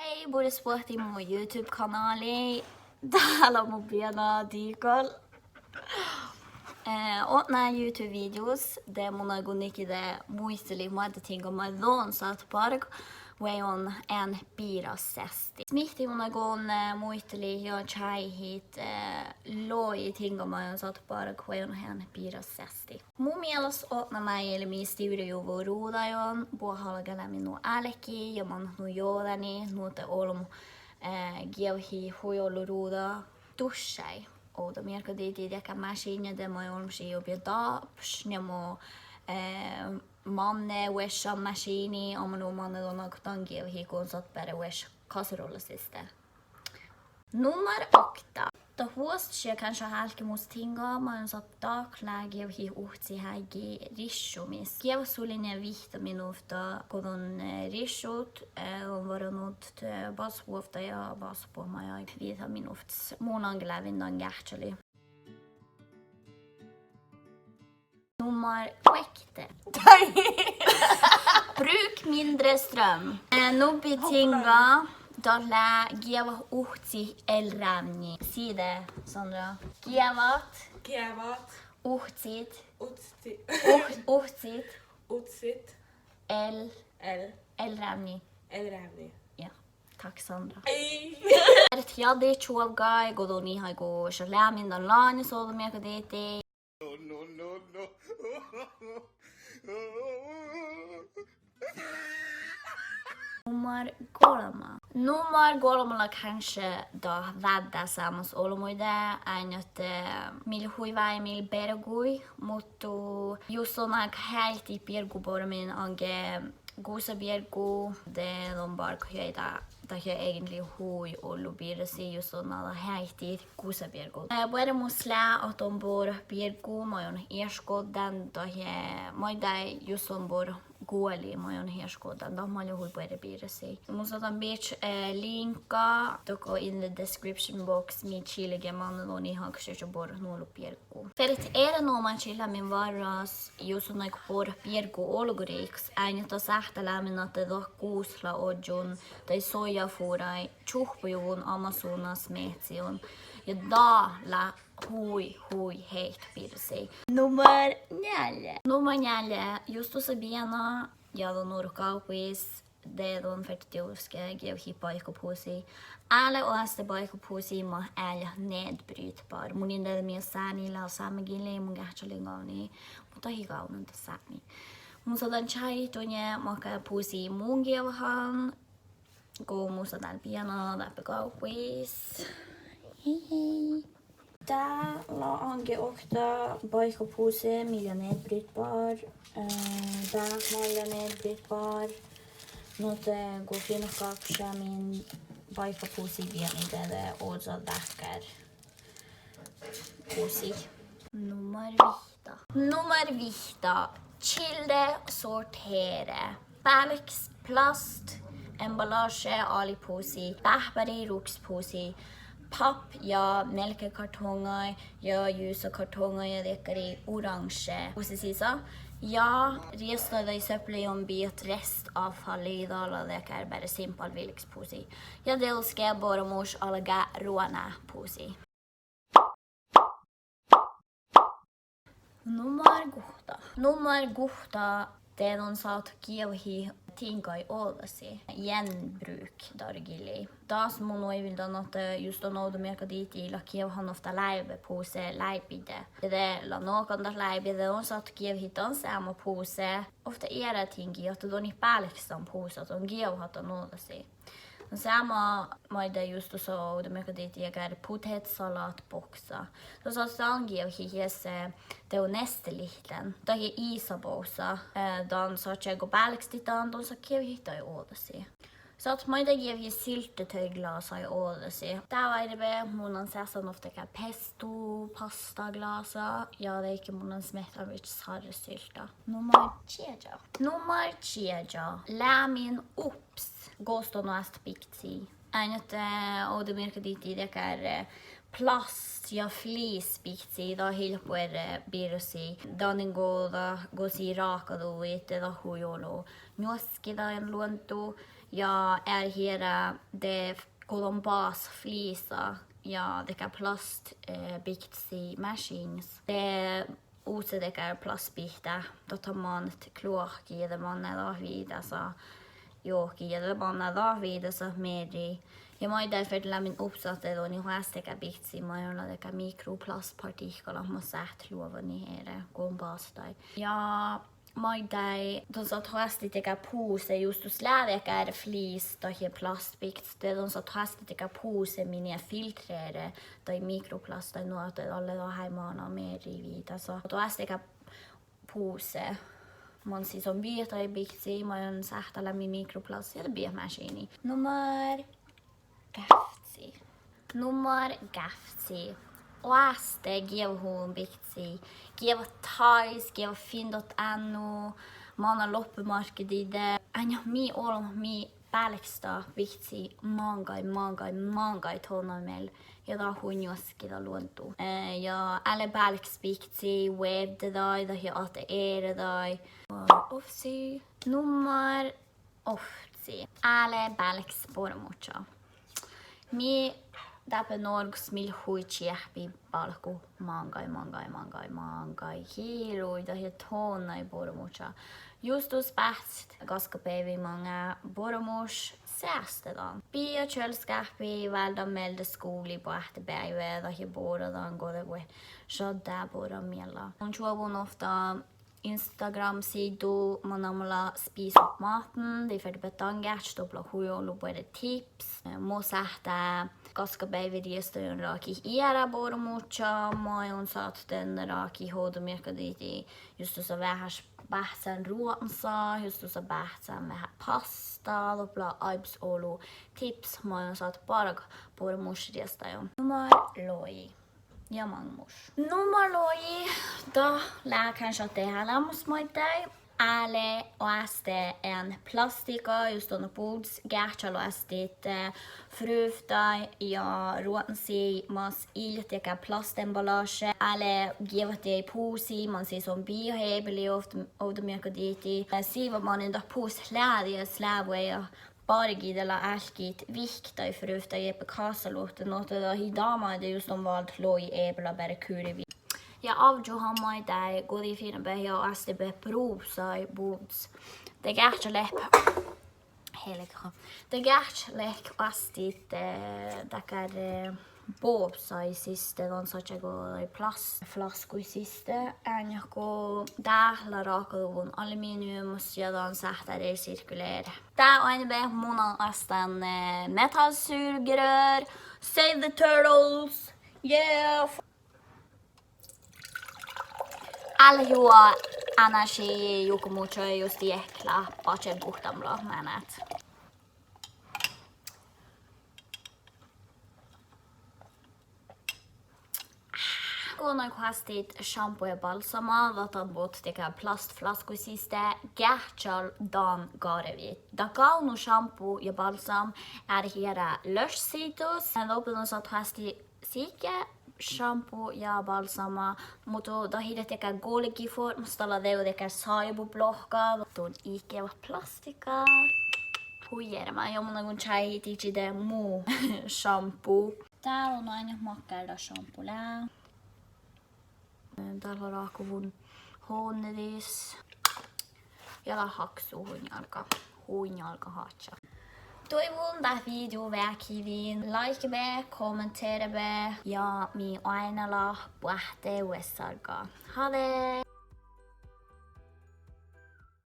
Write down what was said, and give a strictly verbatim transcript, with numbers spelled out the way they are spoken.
Hei, bures boahtin mu YouTube-kanálii. Dál lea mu beana dihkol. Eh, otná YouTube-videos de mun áiggun iige muitalit moadde tiŋgga maid don sáhtát bargat, vai on eanet biras seasti. Smihtti mun áiggun, eh, muitalit ja čájehit, eh, logi tiŋgga maid don sáhtát bargat, vai on eanet biras seasti. Mu mielas otná máilmmi mii stivrejuvvo ruđaiguin, buot galgá leat nu álkit ja mannat nu jođánit, nu ahte olbmot, eh, geavahit hui ollu ruđa duššái. Ovdamearkka dihte dakkár mašiidna de maid olmmoš ii oba dárbbaš, ja mo, eh, manne vuoššan mašiidnii, amma nu manne don áiggut dan geavahit go don sáhtát beare vuoššat kaserolla siste. Nummer okta. Dat vuosttaš ja kanskje álkki mus tiŋgga maid don sáhtát daklat geavahit uhcit áiggi riššumis. Geavahat sulin vihtta minuvtta go don, eh, riššut, eh, don várannut, eh, bassávuovtta ja bassábuot maid áiggi viđa minuvttas. Mun aŋkke lávejin dan geahččalii. Nummer kuokte. Bruk mindre strøm. Eh, nubbi tiŋgga dat lea geavahat uhcit elrávdnii. Si det, Sandra. Geavahat. Geavahat. Uhcit. Uhcit. Uh-, uhcit. Uhcit. El. El. Elrávdnii. Elrávdnii. Ja. Takk, Sandra. Ei. Eret jađi čuovggai go don ii áigu šat leamen dan lánes ovdamearkka dihte. Nummer golbma. Nummer golbma lea kanskje dat váddáseamos olbmuide, eanet, eh, mii hui vejamil birgui, muhto jus don áiggut heaiktit birgu borramin aŋkke gusabirgu, de don bargat juoidá, dat lea egentligen hui ollu birrasiid jus don nagohat heaiktit gusabirgu. Eh, buorre mus lea ahte don borrat birgu maid don iešguđet, dat lea maiddái jus don borrat guoli maid don iešguđet, dat mus lea hui buorre birrasiid. Mun sáhtán bidjat, eh, liŋkka dohko in the description box mii čilge manne don ii hákšat borrat nu ollu birgu. Fertet erenoamážit leamen várra jus don áiggut borrat birgu olgoriikkas, eanet dat sáhttá leamen ahte dat gusla ožžon daid sojafuoraid čuhppojuvvon Amazonas meahccin. Ja dat lea hui, hui heittot birrasiid. Nummer njeallje. Nummer njeallje, jus dusa beana ja don orut gávpogis, de don fertet dieđusge geavahit baikkopuhtii. Ale oaste baikkopuhtii mat eallit nedbrytbar. Mun in dieđe mii sáni lea sámegillii, mun geahččalin gávdnit, muhto ii gávdnan dat sápmi. Mun sáhtán čájehit duoinna makkár puhtii mun geavahan, go mus lea dál beana dáppe gávpogis. Hei, hei. Dá lea aŋkke okta baikkopuhte mii lea nedbrytbar, eh, dát mat lea nedbrytbar. Nu ahte go fiinna gákša min baikkopuhtii beanai de ožžon dákkár puhtii. Nummer vihtta. Nummer vihtta. Kilde, sortere. Bálkes, plast, emballasje, áldit puhtii, báhpáriid, ruksespuhtii, papp ja melkekartoŋŋaid ja jusakartoŋŋaid ja dakkár oransje puhtii sisa. Ja riestaid ja søppelbiit, restavfalli, dat lea dakkár beare simpel vilges puhtii. Ja dieđusge borramuš algá ruoná puhtii. Nummer guhtta. Nummer guhtta, de don sáhtát geavahit tiŋggaid ođđasii. Gjenbruk, dárogillii. Das mun oaivvildan ahte jus don ovdamearkka dihte ii leat geavahan ovtta láibepuhte láibide. Ja de lea nohkan dat láibi, de don sáhtát geavahit dan seamma puhte ovtta eará tiŋgii, ahte don it bálkes dan puhte, ahte don geavahat dan ođđasii. Dan seamma maiddái jus dusa ovdamearkka dihte dakkár potetsalatboksa. Dan sáhtát dan geavahit iežas, eh, dego Nestelihttán. Dahje isaboksa, eh, dan sáhtát go bálkestit dan, don sáhtát geavahit daid ođđasii. Sáhtát maiddái geavahit syltetøyglásaid ođđasii. Dát várre mun lean seassán ovtta dakkár pesto, pastaglása, ja de mun lean smiehtán bidjat sárressylta. Nummer čieža. Nummer čieža. Leamen ups. Gos don oastit bikcii. Eanet, eh, ovdamearkka dihte dakkár, eh, plast ja flis bikcii, dat ii leat buorre, eh, birrasii. Danin go dat, go sii ráhkaduvvui, de dat hui olu njuoskki dan luonddu. Ja earret eará de go don basa fliisa ja dakkár plast, eh, biktasii mašiinas. De use dakkár plastbihtá, dat han mannat kloakka ja de mannat dat viidása johkii ja de mannat dat viidása mearri. Ja maiddái ferte leat min uppsáhttit don, ja oastá dakkár biktasii maid lea dakkár mikroplastpartihkala, mat sáhttet luovvaniid eará go don basat daid. Ja maiddái don sáhttet oasttit dakkár pose, jus dus lea dakkár fliis dahje plastbiktas, de don sáhttet oasttit dakkár pose mii filtreret daid mikroplastaid nu ahte dalle dat eai mana mearri viidása. Oasttit dakkár pose, man sii son bihtet daid biktasii, maid sáhttá leat min mikroplast, ja de bihtet mašiinii. Nummer gávcci. Nummer gávcci. Oaste geavahullum biktasii. Geavaš Tise, geavaš finn dot no, mana loppumarkkedii de. Eanet mii olbmot mii bálkestit biktasii máŋggaid, máŋggaid, máŋggaid tolvnnaid miella. Ja dat hui njuoskki dat luonddu. Eh, ja ale bálkestit biktasii, vuovde daid, dahje ahte eret daid. Ovcci. Nummer ovcci. Ale bálkestit boramučča. Mii dáppe Norggas mii leat hui čeahppi bálkut máŋggaid, máŋggaid, máŋggaid, máŋggaid kiluid dahje tolvnnaid boramučča. Jus dus báhcet gaskabeaivvi maŋŋá boramuš seaste dan. Bijai čuoleskáhppi, váldán mielde skuvlii boahtte beaivve dahje bora dan go de buot šaddá boramuš miella. Mun čuovvun ovtta Instagram-siiddu, man namma lea Spis opp maten, dii fertebehtet dan geahččat, doppe lea hui ollu buorre tips. Mo sáhttá gaskabeaivvi riestaiguin ráhkadit eará boramučča, maid don sáhttet dan ráhkadit ovdamearkka dihte, jus dusa veaháš báhcán ruotnasa, jus dusa báhcán veahá pasta, doppe lea áibbas olu tips maid don sáhttet bargat boramuš riestaiguin. Nummer logi. Ja maŋimuš. Nummer logi, dat lea kanskje deháleamos maiddái. Ale oaste ean plastihka, jus don buvddas geahččal oastit, eh, fruvttaid ja ruotnasiid mas ii leat dakkár plastemballasje. Ale geavahit daid pusii, man sii son bihtet ebelit ovt-, ovdamearkka dihte. Eh, sii va manin dat pus lea dieđus lea vuoi bargit, dat lea álkit vihkkaid fruvttaid eppe kássaluotta, nu ahte dat ii dahje maid jus don váldet logi, ebela, beare kurvi. Ja ávžžuhan maiddái go dii fiinnabeaivvi ja oastibehtet brusai buvddas. De geahččalit, helga, de geahččalit oastit, eh, dakkár, eh, bobsai siste, dan šadde go daid plastflaskkuid siste, eanet go dát lea ráhkaduvvon aluminiumis ja dan sáhttá resirkuleret. Dát oaidnibehtet mun lean oastán, eh, metallsugerør, Save the Turtles, yeah! Ale juo energijuhkamuččaid jus dii ektala badjel guhttamiid mánát. Go don oastit šamppu ja balsama, dat don buttai dakkár plastflaskkuid siste, geahččal dan garvit. Dat gávdno šamppu ja balsam earret eará lešsiidus. Doppe don sáhttet oastit sihke šamppu ja balsama, muhto dat ii leat dakkár golgi formáhus, dat lea dego dakkár sáibublohka. Don ii geavaha plastihka. Hui earemá, ja mun áiggun čájehit iđđid de mu šamppu. Dát lea nu eanet makkár dat šamppu lea. Dát lea ráhkaduvvon hoŋŋadis. Ja dat haksuu hui njálgga, hui njálgga hádjá. Duoivvun dát video veahkehit, láikebehtet, kommenterebehtet ja mii oaidnalat boahtte vuossárgga. Hade!